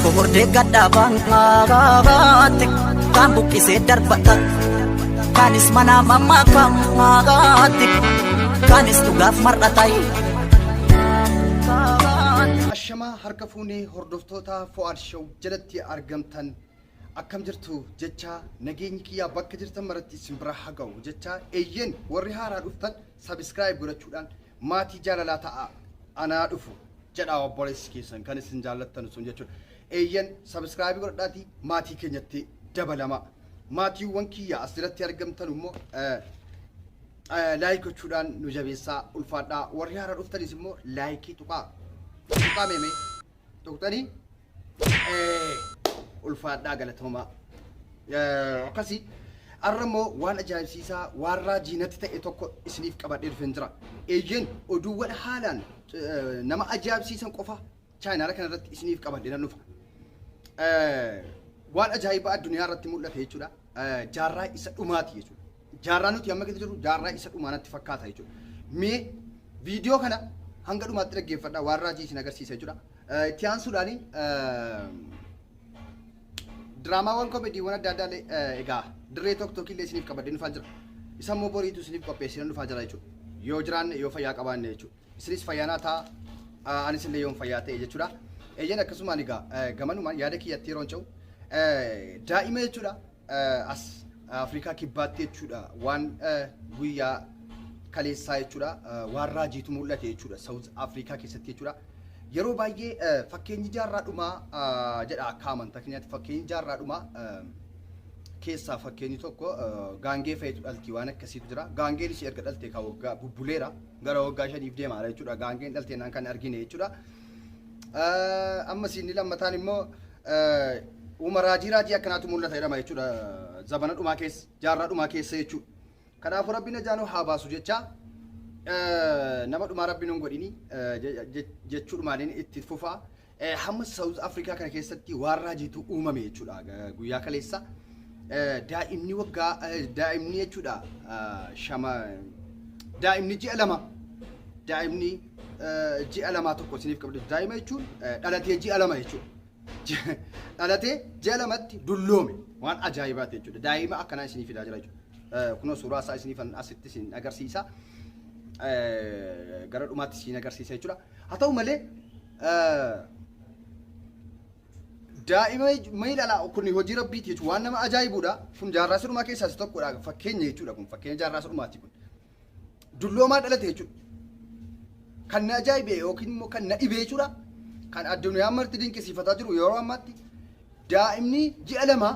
Tokko hordee gadhaabaatti kaan buqqisee darbata. Kaanis manaa mammaakaatti kaanis dhugaaf mar'ata. Ashamaa harka fuunee hordoftoota Fu'aad Show jalatti argamtan akkam jirtu jecha nageenyi kiyyaa bakka jirtan maratti isin bira haa ga'u jecha eeyyeen warri haaraa dhuftan sabiskiraayib godhachuudhaan maatii jaalalaa ta'a anaa dhufu jedha obboleessi keessan kan isin jaallattan sun jechuudha. Eeyyan sabiskiraayibii godhadhaatii maatii keenyatti dabalama. Maatiiwwan kiyya as jalatti argamtan immoo laayik gochuudhaan nu jabeessaa ulfaadhaa. Warri haaraa dhuftanis immoo laayikii tuqaa. Tuqaa meemee tuqxanii ulfaadhaa galatoomaa. Akkasii har'a immoo waan ajaa'ibsiisaa waan raajii natti ta'e tokko isiniif qabadhee dhufeen jira. Eeyyeen oduuwwan haalaan nama ajaa'ibsiisan qofa chaayinaala kana irratti isiniif qabadhee nan dhufa. Waan ajaa'ibaa addunyaa irratti mul'ate jechuudha. Jaarraa isa dhumaati jechuudha. Jaarraa nuti amma keessa jirru jaarraa isa dhumaa natti fakkaata jechuudha. Mee viidiyoo kana hanga dhumaatti dhaggeeffadhaa waan raajii isin agarsiisa jechuudha. Itti aansuudhaan diraamaawwan komediiwwan adda addaa illee egaa dirree tokko illee isiniif qabadhee dhufaa jira. Isa immoo boriitu isiniif qopheessee dhufaa jira jechuudha. Yoo jiraanne yoo fayyaa qabaanne jechuudha. Isinis fayyaanaa ta'a anis illee yoon fayyaa ta'e jechuudha. Eeyyeen akkasumaan egaa gamanumaan yaada kiyyatti yeroon ce'u daa'ima jechuudha as Afrikaa kibbaatti jechuudha waan guyyaa kaleessaa jechuudha waan raajiitu mul'ate jechuudha South Afrikaa keessatti jechuudha. Yeroo baay'ee fakkeenyi jaarraa dhumaa jedha akka amantaa keenyaatti fakkeenyi jaarraa dhumaa keessaa fakkeenyi tokko gaangee fa'itu dhalti waan akkasiitu jira. Gaangeenis erga dhalte kan waggaa bubbuleera gara waggaa shaniif deemaara jechuudha. Gaangeen dhalteenaan kan argine jechuudha. Ammas inni lammataan immoo uuma raajii raajii akkanaatu mul'ata jedhama jechuudha. Zabana dhumaa keessa jaarraa dhumaa keessa jechuudha. Kanaafuu rabbi najaanuu haa baasu jecha nama dhumaa rabbi nun godhini jechuudhumaan itti fufaa. Hamma South Africa kana keessatti waan raajiitu uumame jechuudha guyyaa kaleessa. Daa'imni waggaa daa'imni jechuudha shama daa'imni ji'a lama daa'imni ji'a lamaa tokko isiniif qabdu daa'ima jechuun dhalatee ji'a lama jechuudha. Dhalatee ji'a lamatti dulloome waan ajaa'ibaati jechuudha. Daa'ima akkanaa isiniif fidaa jira jechuudha. Kunoo suuraa isaa isiniif asitti isin agarsiisa. Gara dhumaatti isin agarsiisa jechuudha. Haa ta'u malee daa'ima miila alaa kun hojii rabbiiti jechuudha. Waan nama ajaa'ibudha. Kun jaarraa sadhumaa keessaa isa tokkodha. Fakkeenya jechuudha kun fakkeenya jaarraa sadhumaati kun. Dulloomaa dhalate jechuudha. Kan na ajaa'ibe yookiin immoo kan na dhibe jechuudha. Kan addunyaa marti dinqisiifataa jiru yeroo ammaatti daa'imni ji'a lama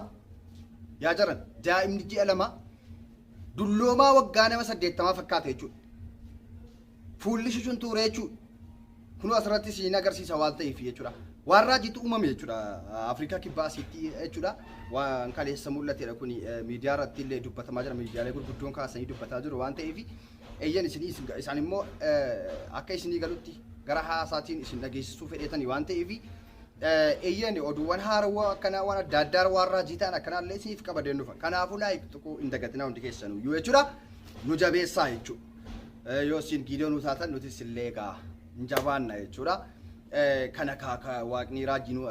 yaa jaran daa'imni ji'a lama dulloomaa waggaa nama saddeettamaa fakkaata jechuudha. Fuulli shushuntuure jechuudha. Kunoo asirratti siin agarsiisa waan ta'eef jechuudha. Waan raajiitu uumame jechuudha. Afrikaa kibbaa asitti jechuudha. Waan kaleessa mul'atedha kuni miidiyaa irratti illee dubbatamaa jira. Miidiyaalee gurguddoon kaasanii dubbataa jiru waan ta'eef eeyyan isinii isaan immoo akka isinii galutti gara haasaatiin isin dhageessisuu fedheetanii waan ta'eef eeyyan oduuwwan haarawaa akkanaa waan adda addaa waan raajii ta'an akkanaa illee isiniif qabadeen dhufa. Kanaafuu laayik tuquu hin dagatinaa hundi keessanuu jechuudha. Nu jabeessaa jechuudha. Yoo isin giidoo nu taatan nutis illee egaa hin jabaanna jechuudha. Kana kaaka waaqni raajii nu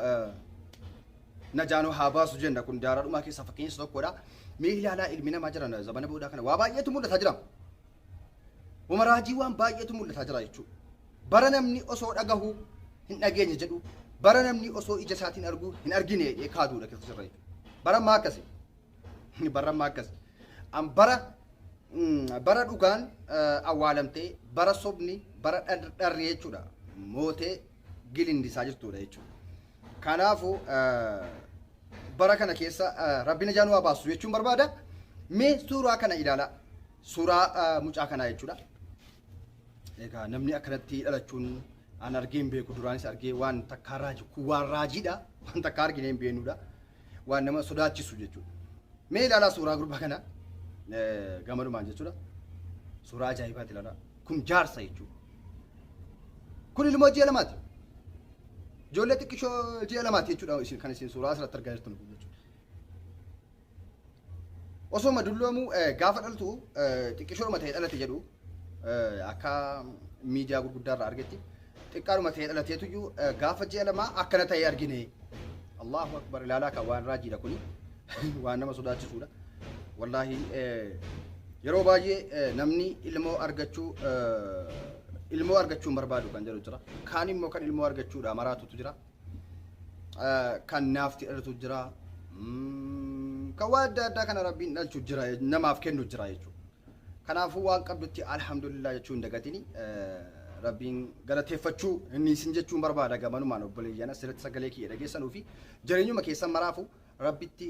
najaanuu haa baasu jenna kun daaraa dhumaa keessaa fakkeenya isa tokkodha. Mee ilaalaa ilmi namaa jiran zabana boodaa kana waa baay'eetu mul'ataa jira. Wama raajii waan baay'eetu mul'ataa jira jechuudha. Bara namni osoo dhagahu hin dhageenye jedhu bara namni osoo ija isaatiin argu hin argine jedhee kaaduudha keessa jirra jechuudha. Bara ammaa akkasi. Bara ammaa akkasi. An bara bara dhugaan awwaalamtee bara sobni bara dharri jechuudha mootee gilindisaa jirtudha jechuudha. Kanaafuu bara kana keessa rabbi najaa nu haa baasu jechuun barbaada. Mee suuraa kana ilaalaa. Suuraa mucaa kanaa jechuudha. Egaa namni akkanatti dhalachuun an argee hin beeku duraanis argee waan takkaa raaji kun waan raajiidha waan takkaa argine hin beeknudha. Waan nama sodaachisu jechuudha. Mee ilaalaa suuraa gurbaa kana gamanumaan jechuudha. Suuraa ajaa'ibaati ilaalaa. Kun jaarsa jechuudha. Kun ilmoo ji'a lamaati. Ijoollee xiqqishoo ji'a lamaati jechuudha isin kan isin suuraa asirratti argaa jirtan kun jechuudha. Osoma dulloomuu gaafa dhaltu xiqqishoodhuma ta'ee dhalate jedhu akka miidiyaa gurguddaa irraa argetti xiqqaadhuma ta'ee dhalateetuyyuu gaafa ji'a lamaa akkana ta'ee argine. Allahu akbar, ilaalaa kan waan raajiidha kuni, waan nama sodaachisuudha. Wallaahi yeroo baay'ee namni ilmoo argachuu ilmoo argachuu hin barbaadu kan jedhu jira. Kaan immoo kan ilmoo argachuudha maraatutu jira. Kan naafti dhalatu jira. Kan waan adda addaa kana Rabbiin dhalchu jira, namaaf kennu jira jechuudha. Kanaafuu waan qabdutti alhamdulillah jechuu hin dagatini. Rabbiin galateeffachuu inni isin jechuun barbaada gamanumaan obboleeyyan asirratti sagalee kiyya dhageessanuu fi jireenyuma keessan maraafu Rabbitti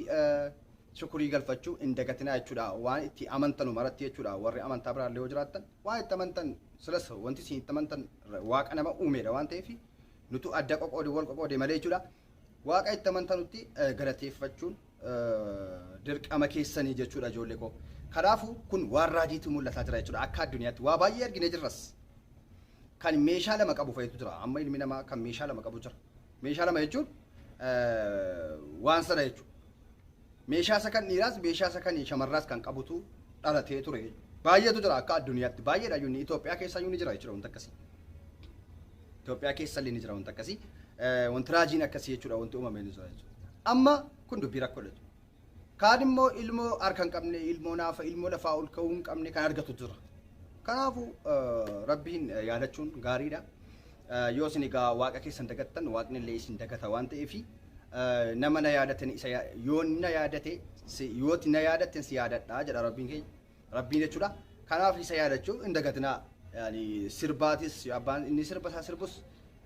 shukurii galfachuu hin dagatinaa jechuudha. Waan itti amantanu maratti jechuudha. Warri amantaa biraallee yoo jiraattan waan itti amantan silas wanti isin itti amantan Waaqa nama uumeedha waan ta'eef nutu adda qoqoode wal qoqoode malee jechuudha. Waaqa itti amantanutti galateeffachuun dirqama keessanii jechuudha ijoollee koo. Kanaafuu kun waan raajiitu mul'ataa jira jechuudha. Akka addunyaatti waa baay'ee arginee jirras. Kan meeshaa lama qabu fa'itu jira. Amma ilmi namaa kan meeshaa lama qabu jira. Meeshaa lama jechuun waan sana jechuudha. Meeshaa isa kan dhiiraas meeshaa isa kan shamarraas kan qabutu dhalatee ture. Baay'eetu jira akka addunyaatti. Baay'eedha iyyuu Itoophiyaa keessa iyyuu ni jira jechuudha wanti akkasii. Itoophiyaa keessa illee ni jira wanti akkasii. Wanti raajiin akkasii jechuudha wanti uumame ni jira jechuudha. Amma kun dubbii rakkoodha jechuudha. Kaan immoo ilmoo harka hin qabne, ilmoo naafa, ilmoo lafaa ol ka'uu hin qabne kan argatu jira. Kanaafuu Rabbiin yaadachuun gaariidha. Yoo isin egaa Waaqa keessan dagattan Waaqni illee isin dagata waan ta'eef nama na yaadatan isa yoo na yaadate yooti na yaadatten si yaadadha jedha Rabbiin keenya. Rabbiin jechuudha. Kanaaf isa yaadachuu hin dagatinaa. Yaani sirbaatis abbaan inni sirba isaa sirbus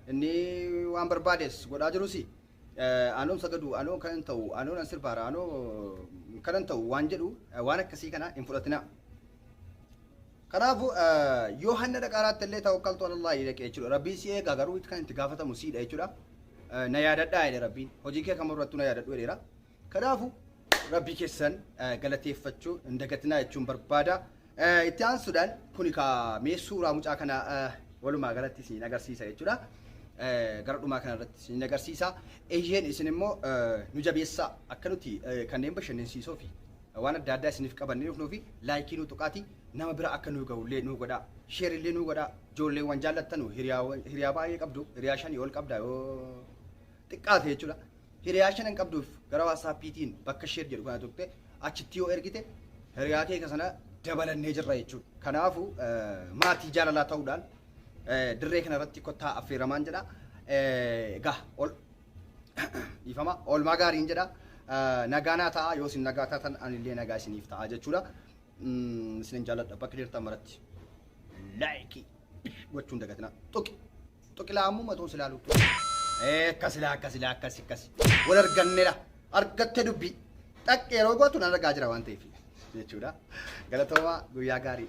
inni waan barbaades godhaa jirus anoon sagadu, anoo kanan ta'u, anoo nan sirbaara, anoo kanan ta'u waan jedhu waan akkasii kana hin fudhatinaa. Kanaafuu yoo hanna dhaqaaraatti illee tawakkaltu alallaahi dhaqe jechuudha. Rabbiin si eega garuu kan itti gaafatamu siidha jechuudha. Na yaadadhaa jedhe Rabbiin. Hojii kee kam irrattuu na yaadadhu jedheera. Kanaafuu Rabbii keessan galateeffachuu hin dagatinaa jechuun barbaada. Itti aansuudhaan kuni kaa mee suuraa mucaa kana walumaa galatti isin agarsiisa jechuudha. Gara dhumaa kana irratti isin agarsiisa. Eeyyeen isin immoo nu jabeessaa akka nuti kanneen bashannansiisoo fi waan adda addaa isiniif qabannee dhufnuu fi laayikii nu tuqaati nama bira akka nu ga'ullee nu godhaa. Sheerillee nu godhaa. Ijoolleewwan jaallattanu hiriyaa baay'ee qabdu, hiriyaa shanii ol qabda yoo xiqqaate jechuudha. Hiriyaa shanan qabduuf gara WhatsAppiitiin bakka share jedhu kana tuqxe achitti yoo ergite hiriyaa kee sana dabalannee jirra jechuudha. Kanaafuu maatii jaalalaa ta'uudhaan dirree kana irratti kottaa affeeramaan jedha. Egaa ol dhiifama oolmaa gaariin jedha. Nagaa naa ta'a, yoo isin nagaa taatan anillee nagaa isiniif ta'a jechuudha. Isinin jaalladha bakka jirtan maratti. Laayikii gochuun dagatinaa. Tuqi. Tuqi laa ammuma tuun silaalu. Akkas laa akkas laa akkas akkas. Wal arganneera. Argatte dubbii. Xaqqee yeroo gootu nan argaa jira waan ta'eef jechuudha. Galatoomaa, guyyaa gaarii.